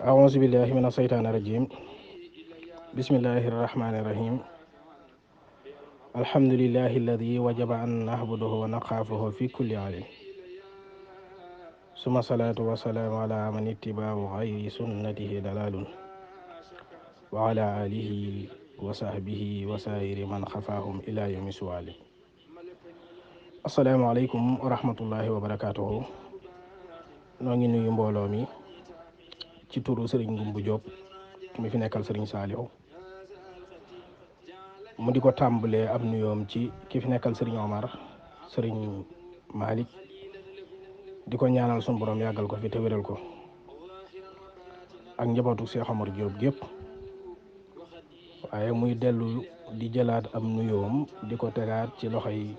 أعوذ بالله من الشيطان الرجيم بسم الله الرحمن الرحيم الحمد لله الذي وجب أن نعبده ونخافه في كل عام ثم الصلاة والسلام على من اتباع غير سنته دلال وعلى آله وصحبه وسائر من خفاهم إلى يوم السؤال السلام عليكم ورحمة الله وبركاته نوغي نيو مبولو مي ci turu Serigne Goumba Diop mi fi nekkal Serigne Saliou mu di ko tàmbalee ab nuyoom ci ki fi nekkal Serigne Omar Serigne Malick di ko ñaanal sun borom yàggal ko fi te wéral ko ak njabootu Cheikh Omar Diop gépp waaye muy dellu di jëlaat ab nuyoom di ko tegaat ci loxoy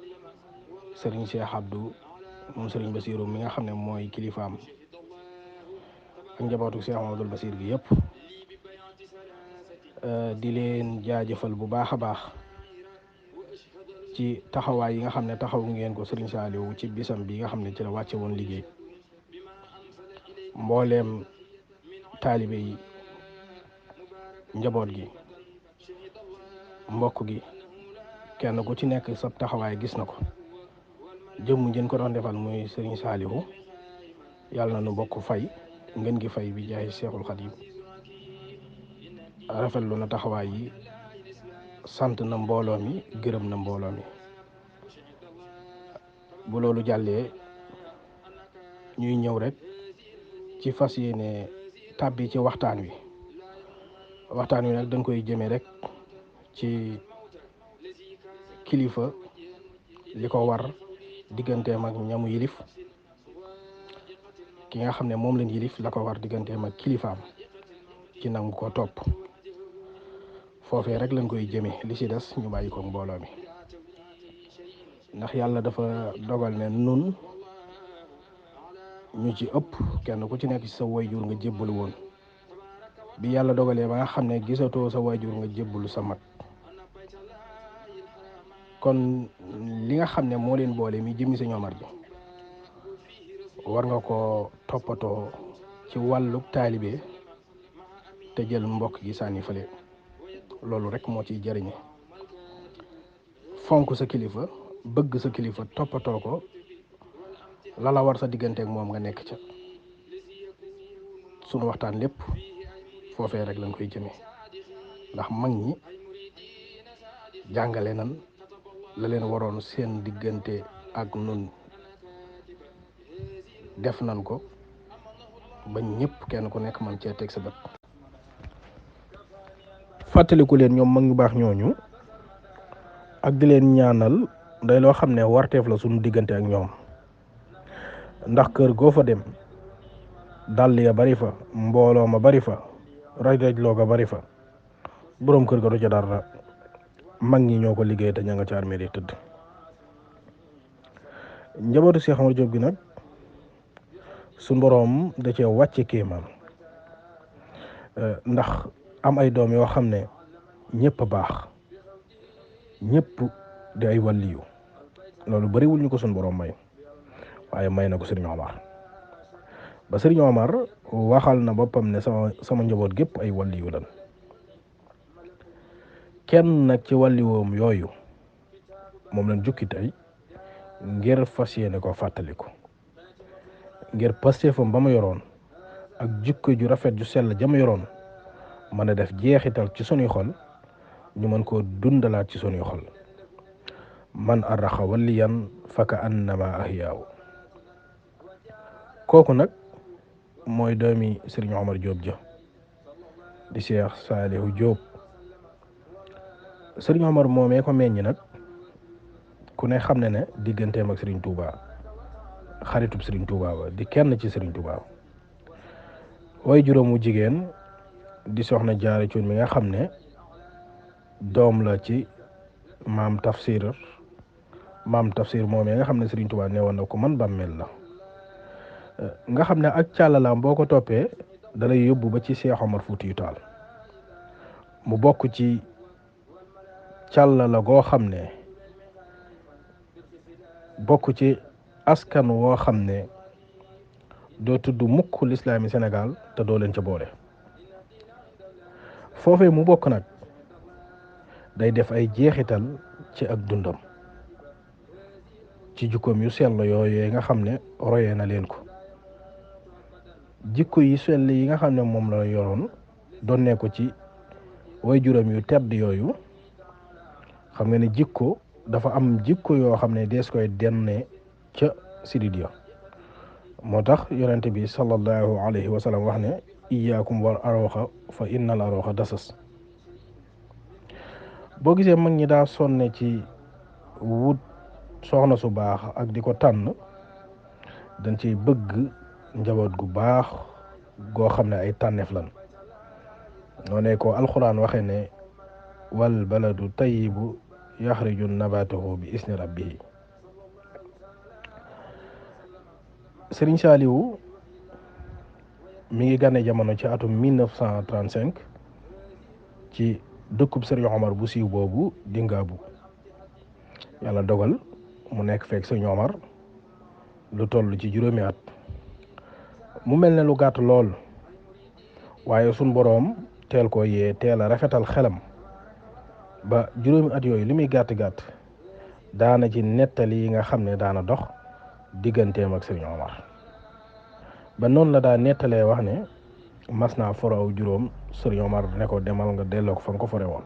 Serigne Cheikh Abdou moom Serigne Bassirou mi nga xam ne mooy kilifaam ak njabootu Cheikh Amadou Bassir gi yëpp di leen jaajëfal bu baax a baax ci taxawaay yi nga xam ne taxaw ngeen ko Serigne Saliou ci bisam bi nga xam ne ci la wàcce woon liggéey mbooleem taalibe yi njaboot gi mbokk gi kenn ku ci nekk sa taxawaay gis na ko jëmm jën ko doon defal muy Serigne Saliou yàlla na nu bokk fay ngeen gi fay bi jaay Seexul Xadiim rafetlu na taxawaay yi sant na mbooloo mi gërëm na mbooloo mi bu loolu jàllee ñuy ñëw rek ci fas yéene tàbbi ci waxtaan wi nag dañ koy jëmee rek ci kilifa li ko war digganteem ak ñamu yilif ki nga xam ne moom leen yilif la ko war digganteem ak kilifaam ci nangu ko topp foofee rek lañ koy jëme li ci des ñu bàyyi ko mbooloo mi ndax yàlla dafa dogal ne nun ñu ci ëpp kenn ku ci nekk ci sa wayjur nga jébbalu woon bi yàlla dogalee ba nga xam ne gisatoo sa wayjur nga jébbalu sa mag kon li nga xam ne moo leen boole mi jëmi Sëñ Omar ji war nga ko toppatoo ci wàllu taalibe te jël mbokk gi sànni fële loolu rek moo ciy jëriñe fonk sa kilifa bëgg sa kilifa toppatoo ko la war sa digganteeg moom nga nekk ca sunu waxtaan lépp foofee rek lañ koy jëme ndax mag ñi jàngale nan la leen waroon seen diggante ak nun def nan ko ba ñëpp kenn ku nekk man cee teg sa bët fàttaliku leen ñoom mag ñu baax ñooñu ak di leen ñaanal day loo xam ne warteef la suñu diggante ak ñoom ndax kër goo fa dem dàll ya bari fa mbooloo ma bari fa raj-raj loo ga bari fa boroom kër ga du ca dara mag ñi ñoo ko liggéey te ña nga ca armée di tëdd njabootu Cheikh Omar Diop gi nag suñ boroom da cee wàcce kéemaan ndax am ay doom yoo xam ne ñëpp a baax ñëpp di ay wàlliyu loolu bariwul ñu ko suñ boroom may waaye may na ko Serigne Omar ba Serigne Omar waxal na boppam ne sama njaboot gépp ay wàlliyu lan kenn nag ci wàlliwoom yooyu moom lañ jukki tey ngir fas yéene ko fàttaliku ngir pastéefam ba ma yoroon ak jikko ju rafet ju sell ja ma yoroon mën a def jeexital ci sunuy xol ñu mën koo dundalaat ci sunuy xol man arraxa waliyan faka annama ahyaaw kooku nag mooy doomi Serigne Omar Diop ja di Cheikh Saliou Diop Serigne Omar moomee ko meññ nag ku ne xam ne digganteem ak Serigne Touba xaritub Serigne Touba ba di kenn ci Serigne Touba way juróomu jigéen di soxna Jaara Cuun mi nga xam ne doom la ci maam Tafsir moomee nga xam ne Serigne Touba ne woon na ko man bàmmeel la nga xam ne ak càllalaam boo ko toppee dalay yóbbu ba ci Cheikh Omar Foutiyou Tall mu bokk ci càllala goo xam ne bokk ci askan woo xam ne doo tudd mukk lislaami Sénégal te doo leen ca boole foofee mu bokk nag day def ay jeexital ci ak dundam ci jikkoom yu sell yooyu nga xam ne royee na leen ko jikko yi sell yi nga xam ne moom la yoroon donnee ko ci way juram yu tedd yooyu xam nga ne jikko dafa am jikko yoo xam ne dees koy denne ca sidit ya moo tax yonente bi sallallahu alayhi wa sallam wax ne iyaakum war arooxa fa innal arooxa dasas boo gisee mag ñi daa sonne ci wut soxna su baax ak di ko tànn dañ ciy bëgg njaboot gu baax goo xam ne ay tànneef lan noo ne ko alxuraan waxe ne wal baladu tayyibu yaxriju nabatahu bi isni rabbihi Sëriñ Saaliwu mi ngi gane jamono ci atum 1935 ci dëkkub Sëriñ Omar bu siiw boobu di Ngaabu yàlla dogal mu nekk fekk Sëriñ Omar lu toll ci juróomi at mu mel ne lu gàtt lool waaye suñ boroom teel ko yee teel a rafetal xelam ba juróomi at yooyu li muy gàtt-gàtt daana ci nettali yi nga xam ne daana dox digganteem ak Sëriñ Omar ba noonu la daa nettalee wax ne mas naa foro aw juróom Sëriñ Omar ne ko demal nga delloo ko fa nga ko fore woon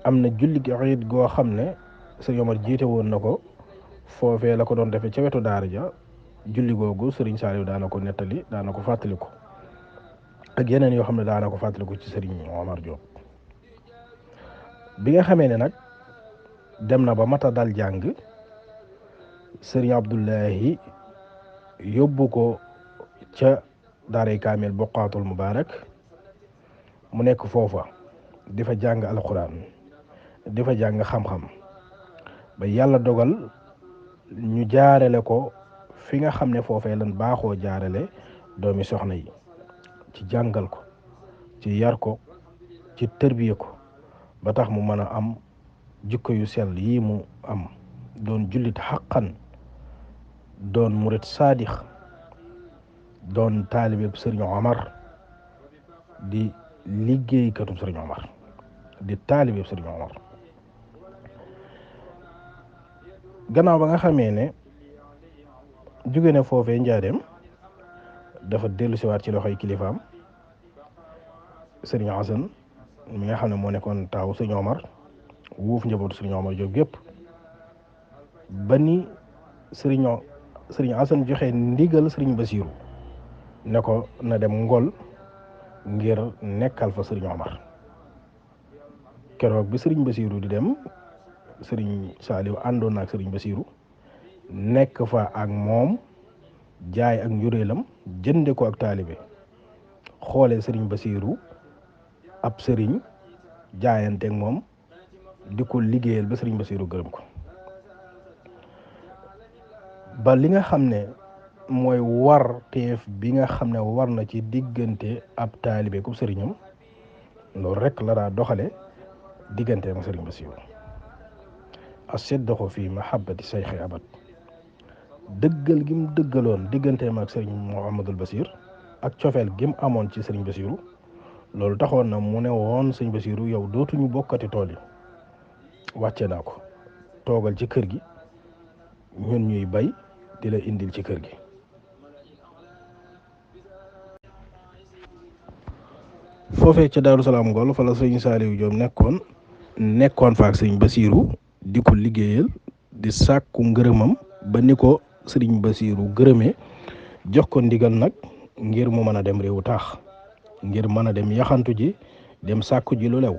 am na julli gi iid goo xam ne Sëriñ Omar jiite woon na ko foofee la ko doon defee ca wetu daara ja julli googu Sëriñ Saaliw daana ko nettali daana ko fàttaliku ak yeneen yoo xam ne daana ko fàttaliku ci Sëriñ Omar Diop bi nga xamee ne nag dem na ba mata dal jàng Sëriñ Abdullahi yóbbu ko ca daaray kaamil Boqaatul Mubaarak mu nekk foofa di fa jàng alxuraan di fa jàng xam-xam ba yàlla dogal ñu jaarale ko fi nga xam ne foofee lan baaxoo jaarale doomi soxna yi ci jàngal ko ci yar ko ci tërbiye ko ba tax mu mën a am jikko yu sell yi mu am doon jullit xaqan doon murit saadix doon taalibeeb Sëriñ Omar di liggéeykatub Sëriñ Omar di taalibeeb Sëriñ Omar gannaaw ba nga xamee ne jóge na foofee njaareem dafa dellu siwaat ci loxoy kilifaam Sëriñ Asan mi nga xam ne moo nekkoon taaw Sëriñ Omar wuuf njabootu Sëriñ Omar Jóob gépp ba ni Sëriñ Asan joxe ndigal Sëriñ Basiiru ne ko na dem Ngol ngir nekkal fa Sëriñ Omar keroog bi Sëriñ Basiiru di dem Sëriñ Saaliw àndoon na ak Sëriñ Basiiru nekk fa ak moom jaay ak njuréelam jënde ko ak taalibe xoole Sëriñ Basiiru ab sëriñ jaayanteeg moom di ko liggéeyal ba Sëriñ Basiiru gërëm ko ba li nga xam ne mooy war teef bi nga xam ne war na ci diggante ab taalibe ku sëriñam loolu rek la daa doxale diggante ak Sëriñ Basiiru as-sidqu fi mahabbati sayxi abad dëggal gi mu dëggaloon digganteem ak Sëriñ Muhammadul Basiir ak cofeel gi mu amoon ci Sëriñ Basiiru loolu taxoon na mu ne woon Sëriñ Basiiru yow dootuñu bokkati tool yi wàcce naa ko toogal ci kër gi ñun ñuy bay di la indil ci kër gi foofee ca Daaru Salaam Ngol fa la Sëriñ Saaliw Jóob nekkoon fa ak Sëriñ Basiiru di ko liggéeyal di sàkku ngërëmam ba ni ko Sëriñ Basiiru gërëmee jox ko ndigal nag ngir mu mën a dem réewu taax ngir mën a dem yaxantu ji dem sàkku ji lu lew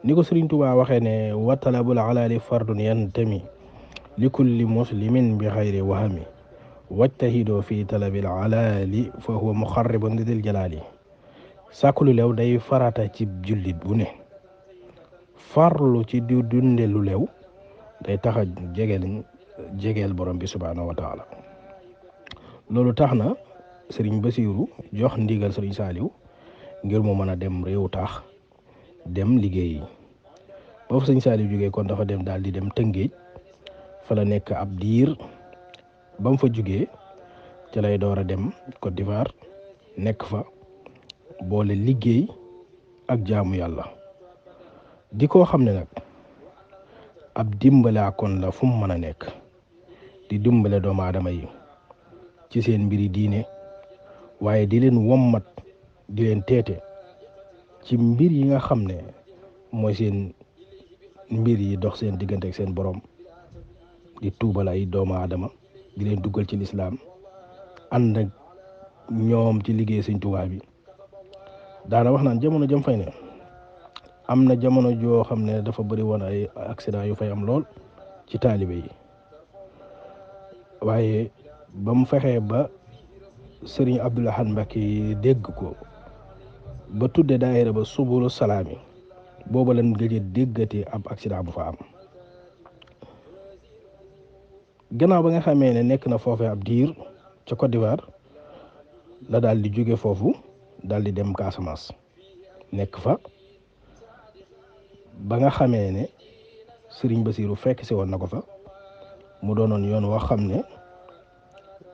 ni ko Sëriñ Tuubaa waxee ne wa talabul alaali fardun yantami li kulli muslimin bi xayri wahami wajtahidoo fi talabil alaali fa huwa muxarribun lidil jalaali sàkku lu lew day farata ci jullit bu ne farlu ci di dunde lu lew day tax a jegeel borom bi subhaanahu wa taala loolu tax na Sëriñ Basiiru jox ndigal Sëriñ Saaliw ngir mu mën a dem réewu taax dem liggéey boofu Sëriñ Saaliw jógee kon dafa dem daal di dem Tëngéej fa la nekk ab diir ba mu fa jógee ci lay door a dem Côte d'Ivoire nekk fa boole liggéey ak jaamu yàlla di koo xam ne nag ab dimbalaakoon la fu mu mën a nekk di dimbale doomu aadama yi ci seen mbiri diine waaye di leen wommat di leen teete ci mbir yi nga xam ne mooy seen mbir yi dox seen diggante ak seen borom di tuubal ay doomu aadama di leen duggal ci lislaam ànd ak ñoom ci liggéey Sëñ Tuubaa bi daana wax naan jamono jëm fay ne am na jamono joo xam ne dafa bëri woon ay accident yu fay am lool ci taalibe yi waaye ba mu fexee ba sëriñ Abdul Ahad Mbacké dégg ko ba tudde daayira ba subulu salaami booba lan gëj a déggati ab accident bu fa am gannaaw ba nga xamee ne nekk na foofee ab diir ca Côte d'Ivoire la daal di jóge foofu daal di dem Casamance nekk fa ba nga xamee ne sëriñ Basiiru fekk si woon na ko fa mu doonoon yoon wax xam ne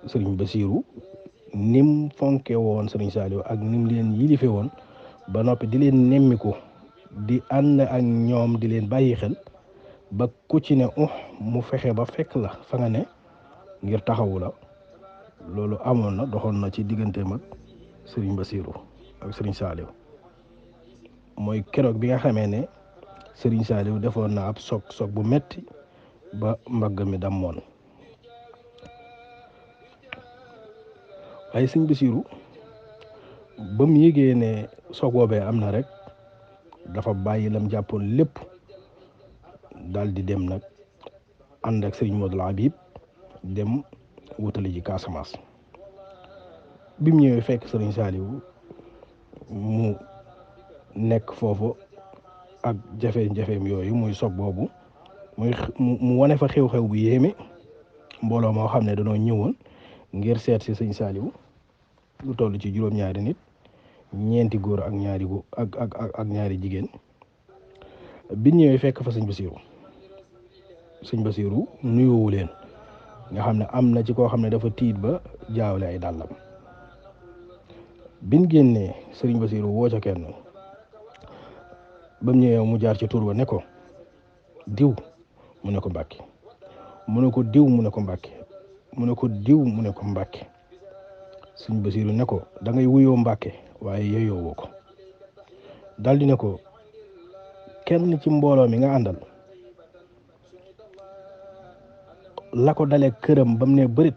sëriñ Basiiru nim fonke woon sëriñ Saaliw ak nim leen yilife woon ba noppi di leen nemmiku di ànd ak ñoom di leen bàyyi xel ba ku ci ne mu fexe ba fekk la fa nga ne ngir taxawu la loolu amoon na doxoon na ci digganteem ak sëriñ Basiiru ak sëriñ Saaliw mooy keroog bi nga xamee ne sëriñ Saaliw defoon na ab soog bu metti ba mbagg mi dammoon waaye sëriñ Basiiru ba mu yégee ne soog boobee am na rek dafa bàyyi lam jàppoon lépp daal di dem nag ànd ak sëriñ Modou Habib dem wutali ji Casamance bi mu ñëwee fekk sëriñ Saaliw mu nekk foofu ak jafe-jafeem yooyu muy soog boobu mu wane fa xew-xew bu yéeme mbooloo moo xam ne dañoo ñëwoon ngir seet si sëñ Saaliw lu toll ci juróom-ñaari nit ñeenti góor ak ñaari jigéen bi ñëwee fekk fa sëñ Basiiru nuyoowu leen nga xam ne am na ci koo xam ne dafa tiit ba jaawle ay dàllam biñ génnee sëriñ Basiiru woo ca kenn ba mu ñëwee mu jaar ci tur ba ne ko diw mu ne ko Mbàkke mu ne ko diw mu ne ko Mbàkke mu ne ko diw mu ne ko Mbàkke sëñ Basiiru ne ko da ngay wuyoo Mbàkke waaye yeyoo woo ko daldi ne ko kenn ci mbooloo mi nga àndal la ko dalee këram ba mu ne bërit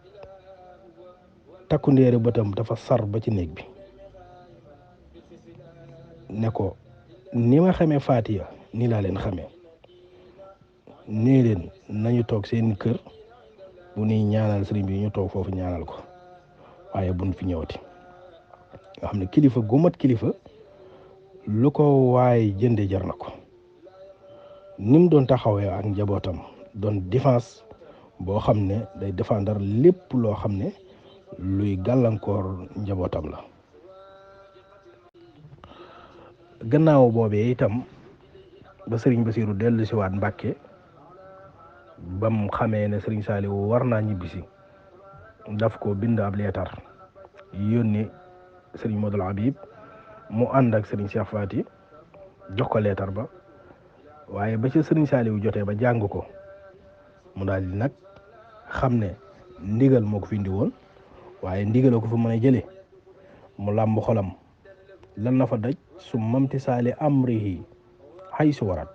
takku ndéere bëtam dafa sar ba ci néeg bi ne ko ni ma xamee Faatiya ni laa leen xamee nee leen nañu toog seen kër bu nuy ñaanal sëriñ bi ñu toog foofu ñaanal ko waaye buñ fi ñëwati nga xam ne kilifa gu mat kilifa lu ko waaye jënde jar na ko ni mu doon taxawee ak njabootam doon défense boo xam ne day défendre lépp loo xam ne luy gàllankoor njabootam la gannaaw boobee itam ba sëriñ Basiiru dellu si waat Mbàkke bam xamee ne sëriñ Saaliw war naa ñibbisi daf ko bind ab leetar yónni sëriñ Modou Habib mu ànd ak sëriñ Cheikh Faty jox ko leetar ba waaye ba ca sëriñ Saaliw jotee ba jàng ko mu daal di nag xam ne ndigal moo ko fi indi woon waaye ndigal ko fa mën a jële mu làmb xolam lan na fa daj su mamti saali amrihi hay su warat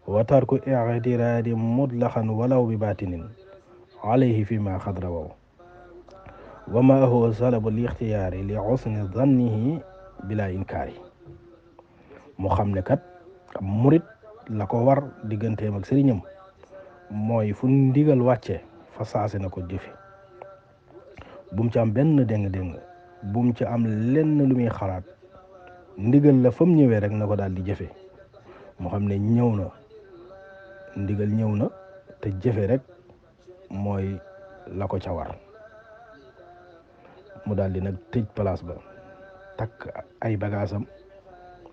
wa tarku i'tiraadi mutlaxan walaw bi baatinin alayhi fi ma xadra wow wa ma huwa salabu li ixtiyaari li xusni zannihi bila inkaari mu xam ne kat murit la ko war digganteem ak sëriñam mooy fu ndigal wàcce fa saase na ko jëfe bum ci am benn déng-déng bum ci am lenn lu muy xalaat ndigal la fa mu ñëwee rek na ko daal di jëfe mu xam ne ñëw na ndigal ñëw na te jëfe rek mooy la ko ca war mu daal di nag tëj place ba takk ay bagaasam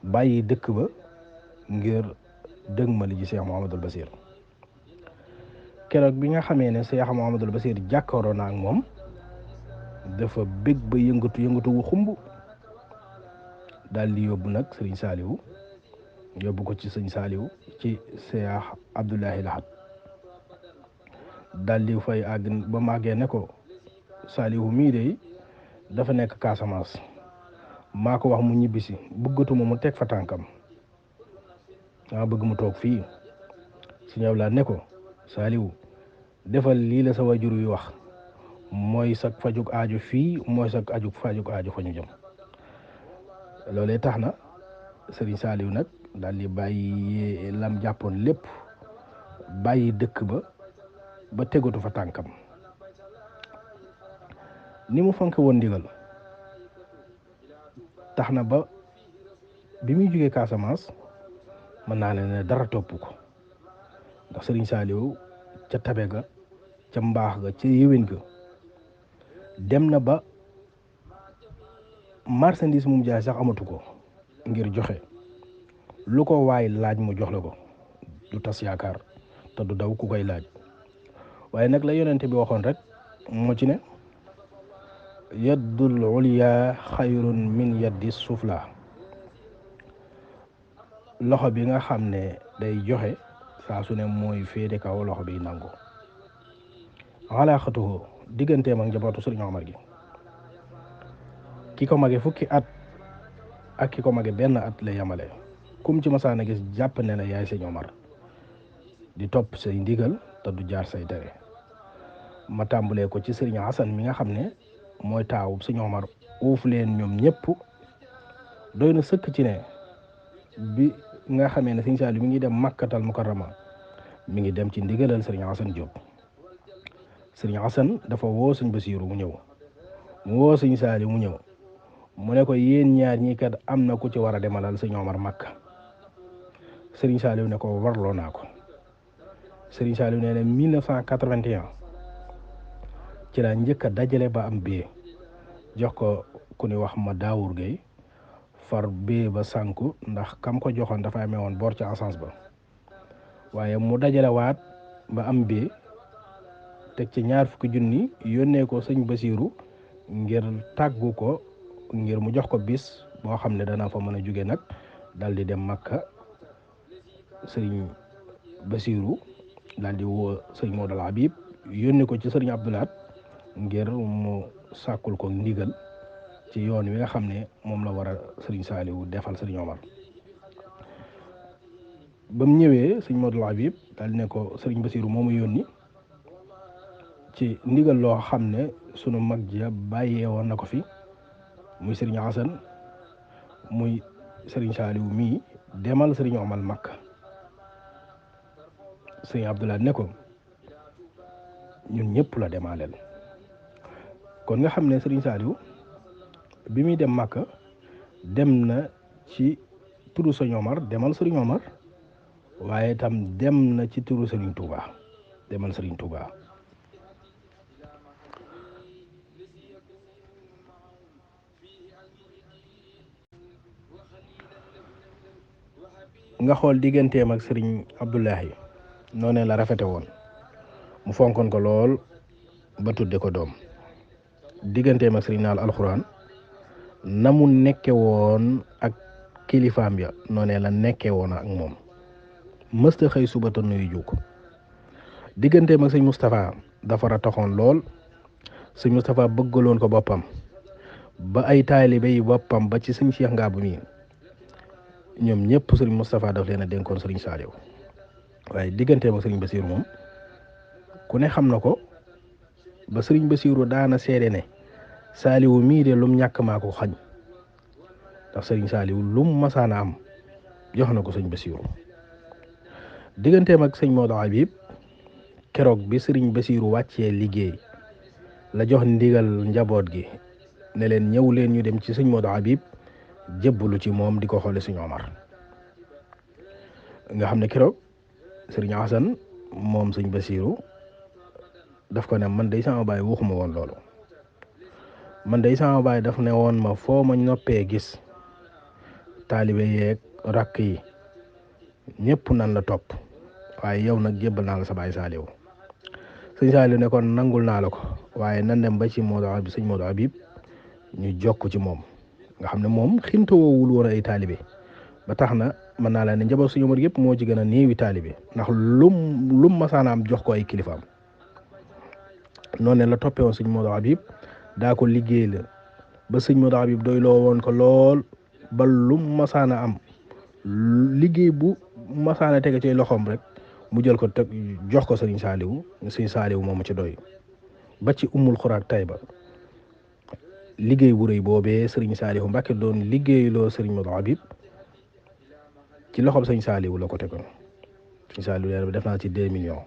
bàyyi dëkk ba ngir dëgmali ji Cheikh Mouhamadul Basir keroog bi nga xamee ne Cheikh Mouhamadul Basir jàkkaaroo na ak moom dafa bég ba yëngatu wu xumb daal di yóbbu nag sëriñ Saaliwu yóbbu ko ci sëñ Saaliwu ci Seex Abdullahi Lahat daal di fay àgg ba màggee ne ko Saaliwu mii de dafa nekk Casamance maa ko wax mu ñibbisi bëggatuma mu teg fa tànkam maa bëgg mu toog fii sëñ Abdulaay ne ko Saaliwu defal lii la sa wajur wi wax mooy sag fajuk aaju fii mooy sag fajuk aaju fa ñu jëm loolee tax na sëriñ Saaliwu nag daal di bàyyi lam jàppoon lépp bàyyi dëkk ba tegatu fa tànkam ni mu fonke woon ndigal tax na ba bi muy jógee Casamance mën naa ne dara topp ko ndax sëriñ Saaliwu ca tabe ga ca mbaax ga ca yéwén ga dem na ba marchandise mu jaay sax amatu ko ngir joxe lu ko waay laaj mu jox la ko du tas yaakaar te du daw ku koy laaj waaye nag la yonente bi waxoon rek moo ci ne yaddul ulya xayrun min yaddi sufla loxo bi nga xam ne day joxe saa su ne mooy féete kaw loxo bi nangu alaaxatuhu digganteem ak njabootu sëriñ Omar gi ki ko mage fukki at ak ki ko mage benn at la yemale kum ci masaana gis jàpp ne la yaay sëñ Omar di topp say ndigal te du jaar say tere ma tàmbalee ko ci sëriñ Hasan mi nga xam ne mooy taawub sëñ Omar uuf leen ñoom ñëpp doy na sëkk ci ne bi nga xamee ne sëñ Saaliw mi ngi dem Makkatal Mukarrama mi ngi dem ci ndigalal sëriñ Hasan Diop sëriñ Hasan dafa woo sëñ Basiiru mu ñëw mu woo sëñ Saaliw mu ñëw mu ne ko yéen ñaar ñii kat am na ku ci war a demalal sëñ Omar Makka sëriñ Saaliw ne ko warloo naa ko sëriñ Saaliw nee na 1981 ci la njëkk a dajale ba am bee jox ko ku ni wax ma Daawur Gay far bee ba sànku ndax kam ko joxoon dafa amee woon bor ci essence ba waaye mu dajale waat ba am bee teg ci 20 junni yónnee ko sëñ Basiiru ngir tàggu ko ngir mu jox ko bis boo xam ne dana fa mën a jóge nag daal di dem Makka sëriñ Basiiru daal di woo sëriñ Modou Habib yónnee ko ci sëriñ Abdoulaat ngir mu sàkkul ko ndigal ci yoon wi nga xam ne moom la war a sëriñ Saaliwu defal sëriñ Omar ba mu ñëwee sëriñ Modou Habib daal di ne ko sëriñ Basiiru moomu yónni ci ndigal loo xam ne sunu mag ja bàyyee woon na ko fi muy sëriñ Hasan muy sëriñ Saaliwu mii demal sëriñ Omar Makka sëriñ Abdoulaye ne ko ñun ñëpp la demaaleel kon nga xam ne sëriñ Saaliwu bi muy dem Makka dem na ci turu sëriñ Omar demal sëriñ Omar waaye itam dem na ci turu sëriñ Touba demal sëriñ Touba nga xool digganteem ak sëriñ Abdullahi noonee la rafete woon mu fonkoon ko lool ba tudde ko doom digganteem ak sëriñ naal alxuraan na mu nekke woon ak kilifaam ya noonee la nekke woon ak moom mësta xëy suba te nuyu juk digganteem ak sëñ Moustapha dafa rataxoon lool sëñ Moustapha bëggaloon ko boppam ba ay taalibe yi boppam ba ci sëñ Cheikh Ngabou mi ñoom ñëpp sëriñ Moustapha daf leen a dénkoon sëriñ Saaliw waaye digganteem ak sëriñ Basiiru moom ku ne xam na ko ba sëriñ Basiiru daana seede ne Saaliwu mii de lum ñàkk maa ko xañ ndax sëriñ Saaliwu lum masaana am jox na ko sëñ Basiiru digganteem ak sëñ Modou Habib keroog bi sëriñ Basiiru wàccee liggéey la jox ndigal njaboot gi ne leen ñëw leen ñu dem ci sëñ Modou Habib jébbalu ci moom di ko xoole sëñ Omar nga xam ne keroog sëriñ Hasan moom sëñ Basiiru daf ko ne man day sama baay waxuma woon loolu man day sama baay daf ne woon ma foo ma noppee gis taalibe yeeg rakk yi ñëpp nan la topp waaye yow nag jébbal naa la sa baay Saaliw sëñ Saaliw ne kon nangul naa la ko waaye nan dem ba ci Modou Habib sëñ Modou Habib ñu jokk ci moom nga xam ne moom xintawoowul woon ay taalibe ba tax na mën naa la ne njaboot Sëñ Omar yëpp moo ci gën a néewi taalibe ndax lum masaana am jox ko ay kilifaam noonu la toppee woon Sëñ Modou Habib daa ko liggéey la ba Sëñ Modou Habib doy loo woon ko lool ba lum masaana am liggéey bu masaana tege ci loxoom rek mu jël ko teg jox ko Sëriñ Saaliwu moomu ci doy ba ci Ummul Xuraak Tayba liggéey bu rëy boobee Sëriñ Saaliwu Mbàkke doon liggéeyloo Sëriñ Modou Habib ci loxoom Sëriñ Saaliwu la ko tegoon Sëriñ Saaliwu bi def naa ci 2 millions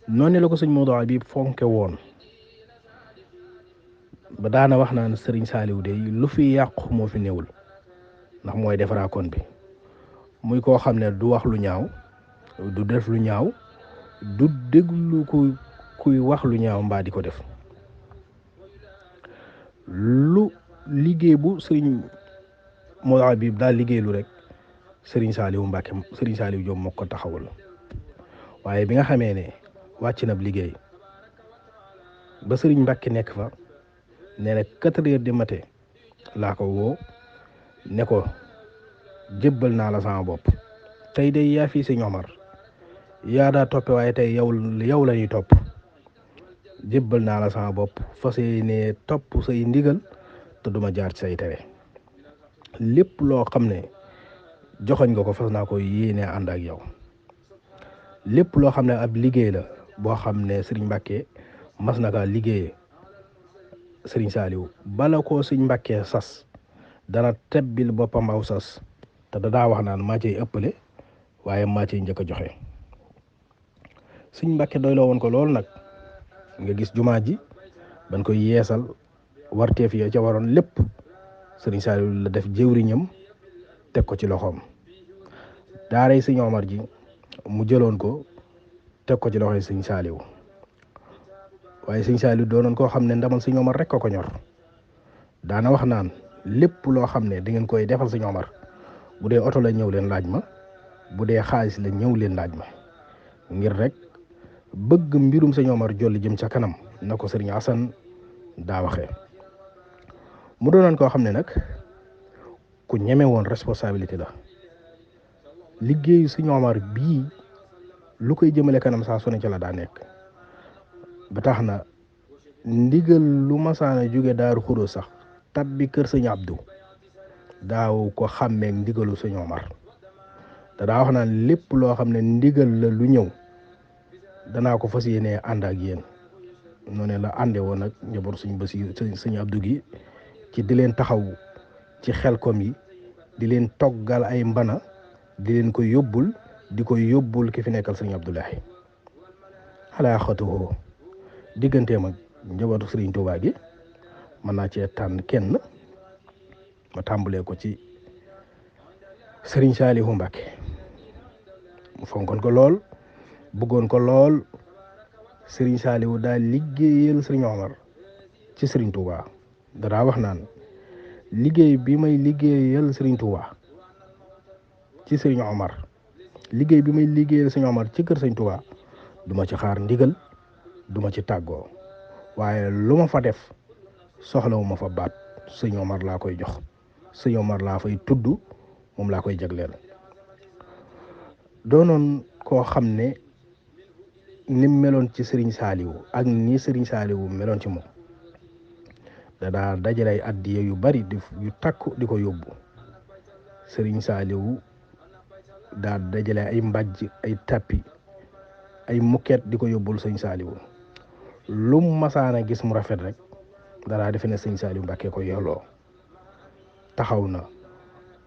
noonu la ko Sëriñ Modou Habib fonke woon ba daana wax naan Sëriñ Saaliwu de lu fi yàqu moo fi néewul ndax mooy defaraakoon bi muy koo xam ne du wax lu ñaaw du def lu ñaaw du déglu kuy wax lu ñaaw mbaa di ko def lu liggéey bu Sëriñ Modou Habib daal liggéeylu rek Sëriñ Saaliwu Mbàkke Sëriñ Saaliwu Jóob moo ko taxawul waaye bi nga xamee ne wàcc na liggéey ba Sëriñ Mbàkke nekk fa nee na 4 heures du matin laa ko woo ne ko jébbal naa la sama bopp tey day yaa fii Sëñ Omar yaa daa toppe waaye tey yow la ñuy topp jébbal naa la sama bopp fas yéene topp say ndigal te duma jaar ci say tere lépp loo xam ne joxoñ nga ko fas naa ko yéene ànd ak yow lépp loo xam ne ab liggéey la boo xam ne Sëriñ Mbàkke mas na kaa liggéeye Sëriñ Saaliwu bala koo Sëriñ Mbàkke sas dana tebbil boppam aw sas te daa wax naan maa ciy ëppale waaye maa ciy njëkk a joxe Sëriñ Mbàkke doy loo woon ko lool nag nga gis jumaa ji ban koy yeesal warteef ya ca waroon lépp Sëriñ Saaliwu la def jëwriñam teg ko ci loxoom daaray Sëñ Omar ji mu jëloon ko teg ko ci loxoy Sëñ Saaliwu waaye Sëñ Saaliwu doonoon koo xam ne ndamal Sëñ Omar rek ko ñor daana wax naan lépp loo xam ne da ngeen koy defal Sëñ Omar bu dee oto la ñëw leen laaj ma bu dee xaalis la ñëw leen laaj ma ngir rek bëgg mbirum Sëñ Omar jolli jëm ca kanam na ko Sëriñ Asan daa waxee mu doonoon koo xam ne nag ku ñeme woon responsabilité la liggéeyu Sëñ Omar bii lu koy jëmale kanam saa su ne ca la daa nekk ba tax na ndigal lu masaana jóge Daaru Xudoos sax tabbi kër Sëñ Abdou daaw ko xàmmeeg ndigalu Sëñ Omar te daa wax naan lépp loo xam ne ndigal la lu ñëw danaa ko fas yéenee ànd ak yéen noonu la ànde woon nag njaboot Sëñ Basiru Sëñ Abdou gi ci di leen taxaw ci xelkom yi di leen toggal ay mbana di leen ko yóbbul ki fi nekkal Sëriñ Abdoulahi xalaa xatuwoo digganteem ak njabootu Sëriñ Tuubaa gi mën naa cee tànn kenn ma tàmbalee ko ci Sëriñ Saalihu Mbàkke mu fonkoon ko lool bëggoon ko lool Sëriñ Saalihu daal liggéeyal Sëriñ Omar ci Sëriñ Tuubaa danaa wax naan liggéey bi may liggéeyal Sëriñ Tuubaa ci Sëriñ Omar liggéey bi may liggéeyal Sëriñ Omar ci kër Sëriñ Tuubaa duma ci xaar ndigal duma ci tàggoo waaye lu ma fa def soxlawu ma fa baat Sëriñ Omar laa koy jox Sëriñ Omar laa fay tudd moom laa koy jagleel doonoon koo xam ne ni meloon ci Sëriñ Saaliwu ak ni Sëriñ Saaliwu meloon ci moom daa dajale ay addiya yu bari yu takku di ko yóbbu Sëriñ Saaliwu daa dajale ay mbàjj ay tappi ay mukket di ko yóbbul Sëriñ Saaliwu lu masaana gis mu rafet rek dara defe ne Sëriñ Saaliwu Mbàkke ko yelloo taxaw na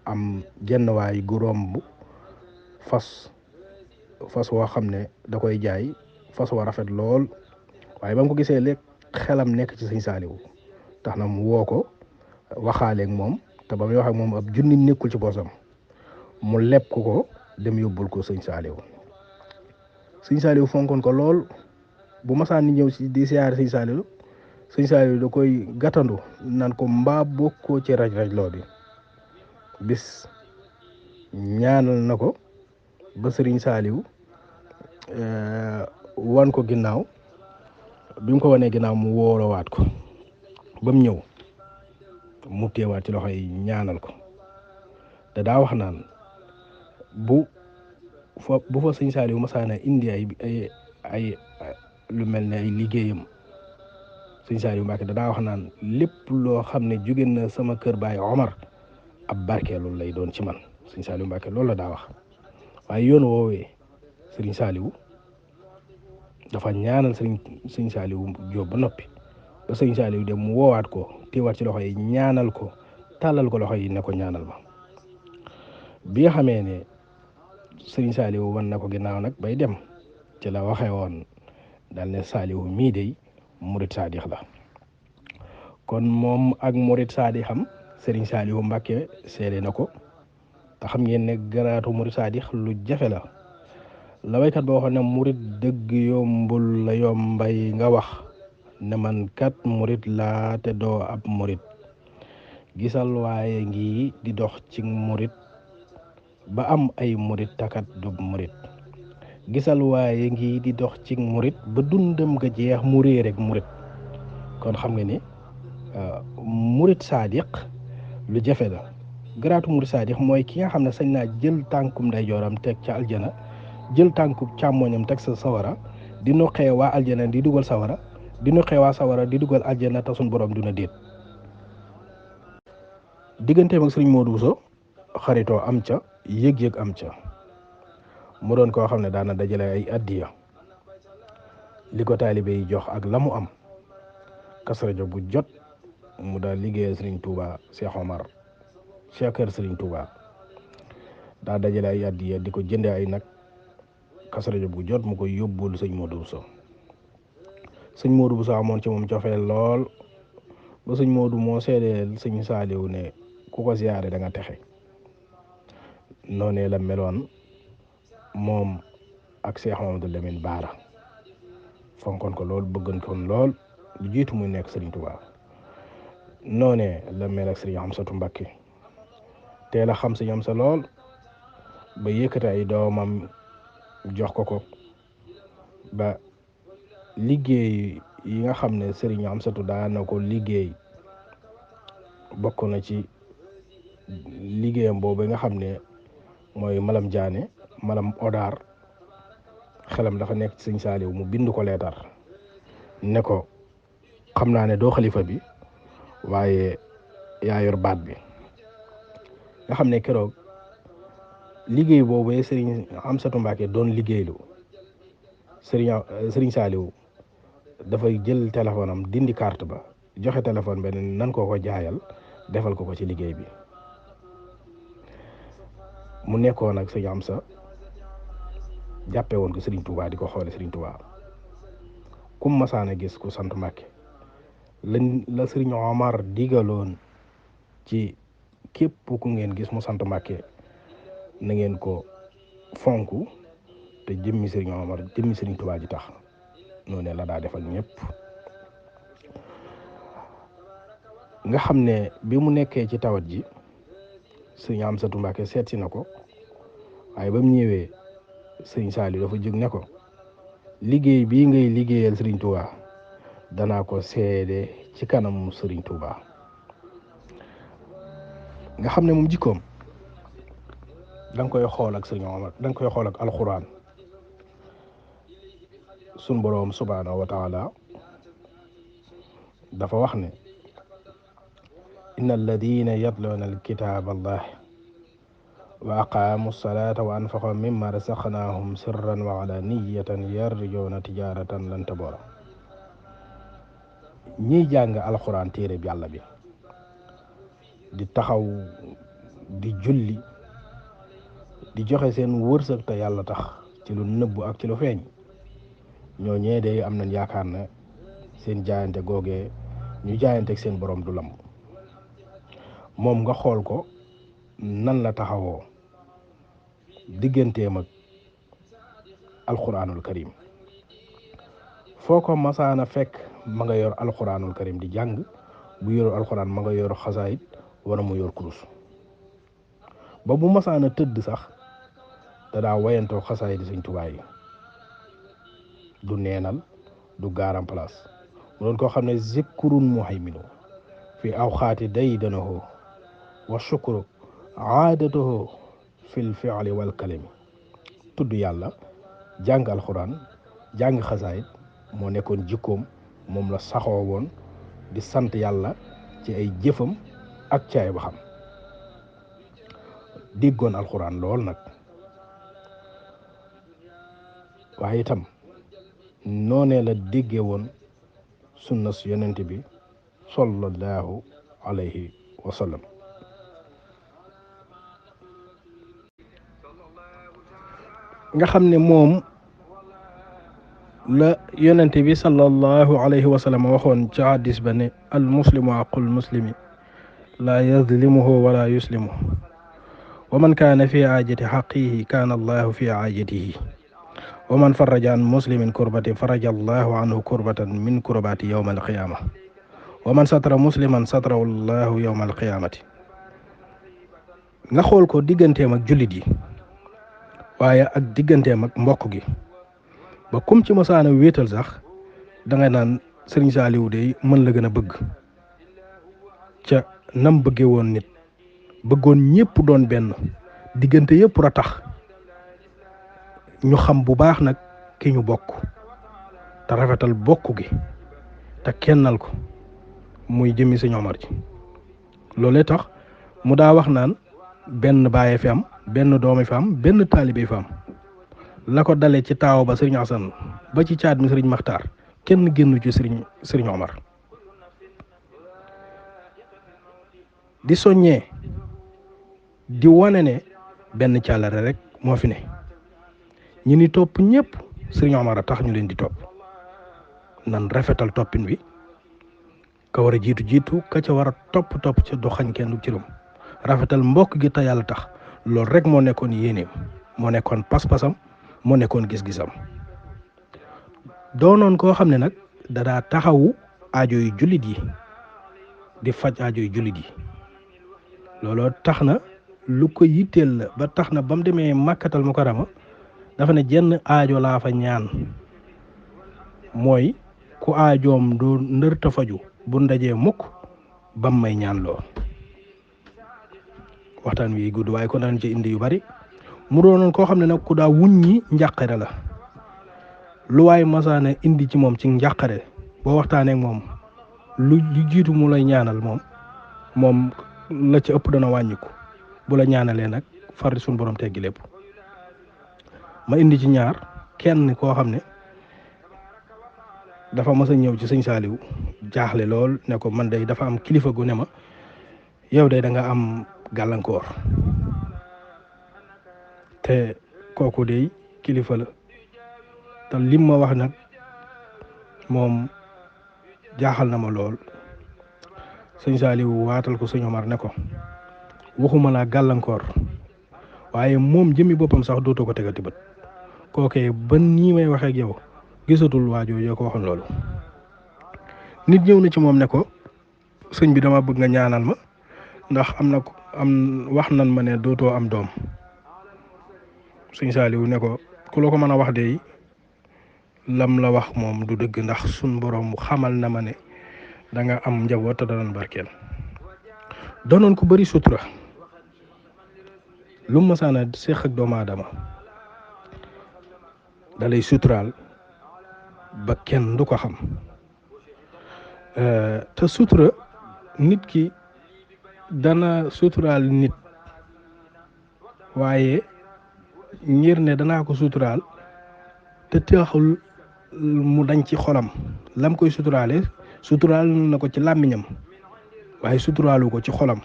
am jenn waay gu romb fas woo xam ne da koy jaay fas wa rafet lool waaye ba mu ko gisee léegi xelam nekk ci Sëriñ Saaliwu tax na mu woo ko waxaaleeg moom te ba muy wax ak moom ab junni nekkul ci boosam mu leb ko dem yóbbul ko Sëriñ Saaliwu Sëriñ Saaliwu fonkoon ko lool bu masaan ni ñëw si di siyaare Sëriñ Saaliwu da koy gàttandu naan ko mbaa bokkoo ci raj-raj loo bi bis ñaanal na ko ba Sëriñ Saaliwu wan ko ginnaaw bi mu ko wanee ginnaaw mu woolowaat ko ba mu ñëw mu teewaat ci loxo yi ñaanal ko te daa wax naan bu fa sëñ Saaliw masaana indi ay lu mel ne ay liggéeyam sëñ Saaliw Mbàkke daa wax naan lépp loo xam ne jóge na sama kër baay Omar ab barkeelu lay doon ci man sëñ Saaliw Mbàkke loolu la daa wax waaye yoon woowee sëriñ Saaliw dafa ñaanal sëñ Saaliw Jóob ba noppi ba sëñ Saaliw dem mu woowaat ko téewaat ci loxo yi ñaanal ko tàllal ko loxo yi ne ko ñaanal ma bi nga xamee ne sëriñ Saaliw wan na ko ginnaaw nag bay dem ci la waxee woon daal ne Saaliw mii dey murit saadix la kon moom ak murit saadixam sëriñ Saaliw Mbàkke seede na ko te xam ngeen ne garaatu murit saadix lu jafe la waykat boo xam ne murit dëgg yombul la yombay nga wax ne man kat murit laa te doo ab murit gisal waaye ngi di dox ci murit ba am ay murit takat du murit gisal waaye ngi di dox ci murit ba dundam nga jeex mu réer rek murit kon xam nga ni murit saadiq lu jafe la garaatu murit saadiq mooy ki nga xam ne sañ naa jël tànkum ndeyjooram teg ca aljana jël tànkum càmmoñam teg sa sawara di noqee waa aljana di dugal sawara di noqee waa sawara di dugal aljana te suñ borom duna déet digganteem ak sëriñ Modou Bousso xaritoo am ca yëg-yëg am ca mu doon koo xam ne daana dajale ay addiya li ko taalibe yi jox ak la mu am Kazu Rajab bu jot mu daal liggéeyal sëriñ Touba Cheikh Omar Cheikh kër sëriñ Touba daa dajale ay addiya di ko jënde ay nag Kazu Rajab bu jot mu ko yóbbul sëñ Modou Bousso sëñ Modou Bousso amoon ci moom cofeel lool ba sëñ Modou moo seedeel sëñ Saaliw ne ku ko ziyaare da nga texe noonee la meloon moom ak Cheikh Mamadou Lamine Baara fonkoon ko lool bëggoon ko lool lu jiitu muy nekk Serigne Touba noonee la mel ak Serigne Amsatu Mbakke teel a xam Serigne Amsa lool ba yëkkati ay doomam jox ko ba liggéey yi nga xam ne Serigne Amsatu daa na ko liggéey bokk na ci liggéeyam boobu nga xam ne mooy malam jaane malam odaar xelam dafa nekk ci sëñ Saaliw mu bind ko leetar ne ko xam naa ne doo xalifa bi waaye yaa yor baat bi nga xam ne keroog liggéey boobu sëriñ Amsatu Mbàkke doon liggéeylu sëriñ Saaliw dafay jël téléphone am dindi carte ba joxe téléphone ba nan ko jaayal defal ko ci liggéey bi mu nekkoon ak sëñ Amsa jàppe woon ko Serigne Touba di ko xoole Serigne Touba kum masaana gis ku sant Mbàkke la Serigne Omar digaloon ci képp ku ngeen gis mu sant Mbàkke na ngeen ko fonk te jëmmi Serigne Omar jëmmi Serigne Touba ji tax noonu la daa def ak ñëpp nga xam ne bi mu nekkee ci tawat ji Serigne Amsatu Mbàkke seet si na ko waaye ba mu ñëwee Serigne Saaliw dafa jóg ne ko liggéey bii ngay liggéeyal Serigne Touba danaa ko seede ci kanam Serigne Touba nga xam ne moom jikkoom da nga koy xool ak Serigne Omar da nga koy xool ak alxuraan sun boroom subhaanahu wa taala dafa wax ne inna alladina yatluuna alkitaaba allah wa aqaamu salata wa anfaqu mimma razaqnaahum sirran wa alaniyatan yarjuuna tijaratan lan taboora ñiy jàng alxuraan téere bi yàlla bi di taxaw di julli di joxe seen wërsëg te yàlla tax ci lu nëbbu ak ci lu feeñ ñoo ñee de am nañ yaakaar ne seen jaayante googee ñu jaayante ak seen borom du lamb moom nga xool ko nan la taxawoo digganteem ak alquranul karim foo ko masaana fekk ma nga yor alquranul karim di jàng bu yorul alquran ma nga yor xasaayit wala mu yor kurus ba bu masaana tëdd sax da daa wayantoo xasaayit Sëñ Tuubaa yi du neenal du gaaram place mu doon koo xam ne zikkurun muhayminu fi awxaati daydanahu wa shukru aadatuhu fi lfiili walkalimi. tudd yàlla, jàng alxuraan, jàng xasaayit moo nekkoon jikkoom, moom la saxoo woon di sant yàlla ci ay jëfam ak ci ay waxam. diggoon alxuraan lool nag, waaye itam noonee la déggee woon sunna su yonent bi sallallahu alayhi wa sallam. nga xam ne moom la yonent bi sallallahu alayhi wa sallam waxoon ci hadis ba ne al muslimu aqul muslimi laa yazlimuhu wala yuslimuhu wa man kaana fi aajati xaqihi kaana allahu fi aajatihi wa man faraja an muslimin kurbatin faraja allahu anhu kurbatan min kurbati yawma alqiyama wa man satara musliman satarahu allahu yawma alqiyamati. nga xool ko digganteem ak jullit yi waaye ak digganteem ak mbokk gi ba kum ci mosaana wéetal sax dangay naan Sëriñ Saaliw de mën la gën a bëgg ca nam bëgge woon nit, bëggoon ñëpp doon benn, diggante yëpp ra tax ñu xam bu baax nag ki ñu bokk te rafetal bokk gi te kennal ko muy jëmmi Sëñ Omar ji. loolee tax mu daa wax naan benn bàyyi fi am, benn doomi fi am, benn taalibe fi am. la ko dale ci taaw ba Sëriñ Asan ba ci caat mi Sëriñ Maxtaar kenn génnu ci Sëriñ Omar. di soññee di wane ne benn càllare rek moo fi ne, ñi ni topp ñëpp Sëriñ Omar a tax ñu leen di topp. nan rafetal toppin bi, ka war a jiitu jiitu, ka ca war a topp ca du xañ kenn du cëram. rafetal mbokk gi te yàlla tax, loolu rek moo nekkoon yéeneem, moo nekkoon pas-pasam, moo nekkoon gis-gisam. doonoon koo xam ne nag dadaa taxawu aajo yu jullit yi, di faj aajo yu jullit yi. looloo tax na lu ko yitteel la ba tax na ba mu demee Makkatal Mukarrama dafa ne jenn aajo laa fa ñaan, mooy ku aajoom du ndërta faju bu ndajee mukk bam may ñaan loo. waxtaan wi gudd waaye ko daan ci indi yu bari. mu doonoon koo xam ne nag ku daa wuññi njàqare la, lu waay masaana indi ci moom ci njàqare boo waxtaanee ak moom lu jiitu mu lay ñaanal moom la ca ëpp dana wàññiku. bu la ñaanalee nag far suñu borom teggi lépp. ma indi ci ñaar, kenn koo xam ne dafa mas a ñëw ci Sëñ Saaliw jaaxle lool ne ko man day dafa am kilifa gu ne ma yow day da nga am gàllankoor, te kooku day kilifa la te lim ma wax nag moom jaaxal na ma lool. Sëñ Saaliw waatal ko Sëñ Omar ne ko waxuma laa gàllankoor waaye moom jëmmi boppam sax dootoo ko tegati bët. kookee ba nii may waxee ak yow gisatul waajoo yoo ko waxoon loolu. nit ñëw na ci moom ne ko sëñ bi dama bëgg nga ñaanal ma ndax wax nan ma ne dootoo am doom. Sëñ Saaliw ne ko ku la ko mën a wax de lam la wax moom du dëgg, ndax suñ borom xamal na ma ne da nga am njaboot te danañ barkeel. doonoon ku bari sutura, lu mu masaana séq ak doomu aadama da lay suturaal ba kenn du ko xam. te sutura nit ki dana suturaal nit waaye ngir ne danaa ko suturaal te teexul mu dañ ci xolam lam koy suturaale suturaal na ko ci làmmiñam waaye suturaalu ko ci xolam,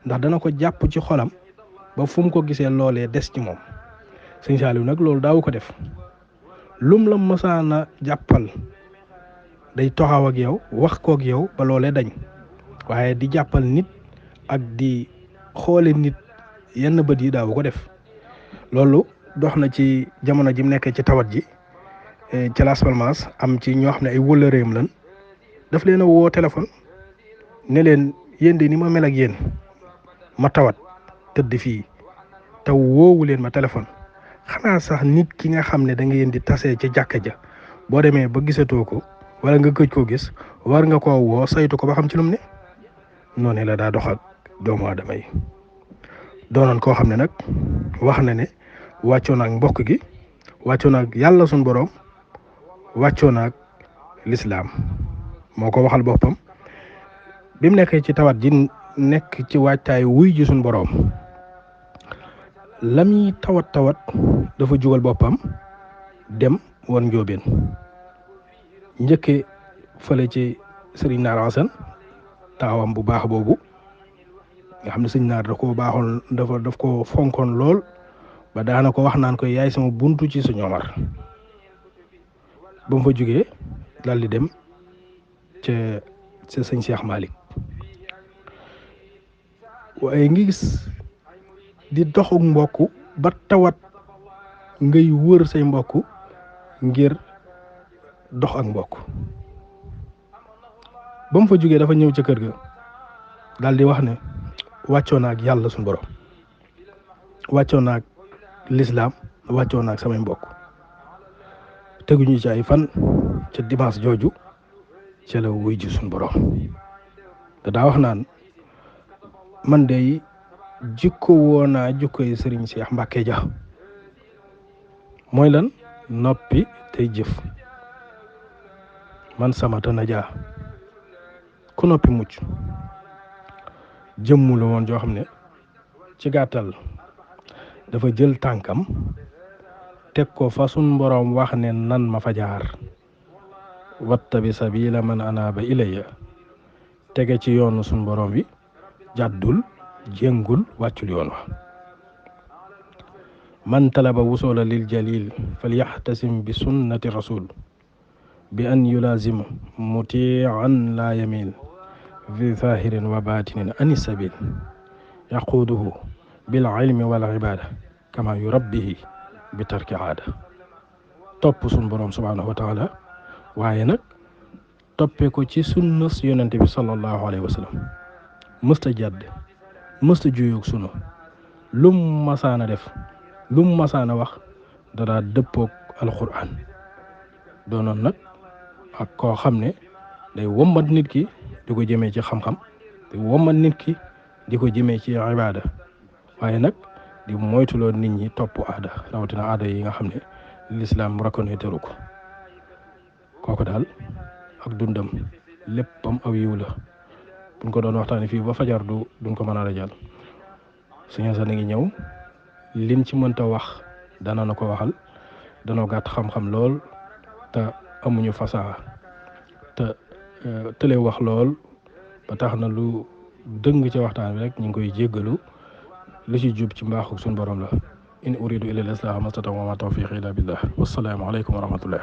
ndax dana ko jàpp ci xolam ba fu mu ko gisee loolee des ci moom. Sëñ Saaliw nag loolu daawu ko def. lum la mësaana jàppal day taxaw ak yow wax kook yow ba loolee dañ, waaye di jàppal nit ak di xoole nit yenn bët yi daawu ko def. loolu dox na ci jamono ji mu nekkee ci tawat ji ci Las Palmas, am ci ñoo xam ne ay wëllëreem lan, daf leen a woo téléphone ne leen yéen de ni ma mel ak yéen ma tawat tëdd fii taw woowu leen ma téléphone, xanaa sax nit ki nga xam ne da ngeen di tasee ca jàkka ja boo demee ba gisatoo ko wala nga gëj koo gis war nga koo woo saytu ko ba xam ci lu mu ne. noonu la daa dox ak doomu aadama yi doonoon koo xam ne nag wax na ne wàccoo naag mbokk gi wàccoo naag yàlla suñ boroom wàccoo naag lislaam moo ko waxal boppam bi mu nekkee ci tawat ji nekk ci waajtaay wuy ji suñ boroom la muy tawat dafa jugal boppam dem woon njóobeen njëkke fële ci sëriñ Naar Asan taawam bu baax boobu nga xam ne sëñ Naar da koo baaxoon daf ko fonkoon lool ba daana ko wax naan ko yaay sama buntu ci sëñ Omar ba mu fa jógee daal di dem ca sëñ Cheikh Malick waaye ngi gis di doxuk mbokk ba tawat ngay wër say mbokk ngir dox ak mbokk ba mu fa jógee dafa ñëw ca kër ga daal di wax ne wàccoo na ak yàlla suñu borom wàccoo na ak lislaam wàccoo na ak samay mbokk teguñu ci ay fan ca dimanche jooju ca la wuy ji suñu borom te daa wax naan man de jikko woonaa jikkoy sëriñ Cheikh Mbacke Dia mooy lan noppi tey jëf man sama tana jaa ku noppi mucc jëmmu la woon joo xam ne ci gàttal dafa jël tànkam teg ko fa sun boroom wax ne nan ma fa jaar wattabi sabila man anaaba ilayya tege ci yoonu sun boroom wi jàddul jéngul wàccul yoon wa man talaba wusula lil jalil falyaxtasim bi sunnati rasul bi an yulazima mutian la yamil fi zahirin wa batinin ani sabil yaquduhu bil ilmi wal ibada kama yurabbihi bi tarki aada topp sun boroom subhanahu wa taala waaye nag toppee ko ci sunnas yonente bi sallallahu alayhi wa sallam mësta jàdd mësta juyoog sunu lum masaana def lum masaana wax dara dëppoog alquran doonoon nag ak koo xam ne day wommat nit ki di ko jëmee ci xam-xam day wommat nit ki di ko jëmee ci ibaada waaye nag di moytuloo nit ñi topp aada rawatina aada yi nga xam ne lislaam reconnaître ko kooku daal ak dundam léppam aw yiw la buñ ko doon waxtaanee fii ba fajar duñ ko mën a dajal suñu sa na ngi ñëw liñ ci mënta wax dana na ko waxal danoo gàtt xam-xam lool te amuñu fasaa te tële wax lool ba tax na lu dëng ci waxtaan bi rek ñu ngi koy jéggalu lu ci jub ci mbaaxu suñu borom la in uridu illa al-islaha mastata'tu wa ma tawfiqi illa billah wassalaamu aleykum wa rahmatullah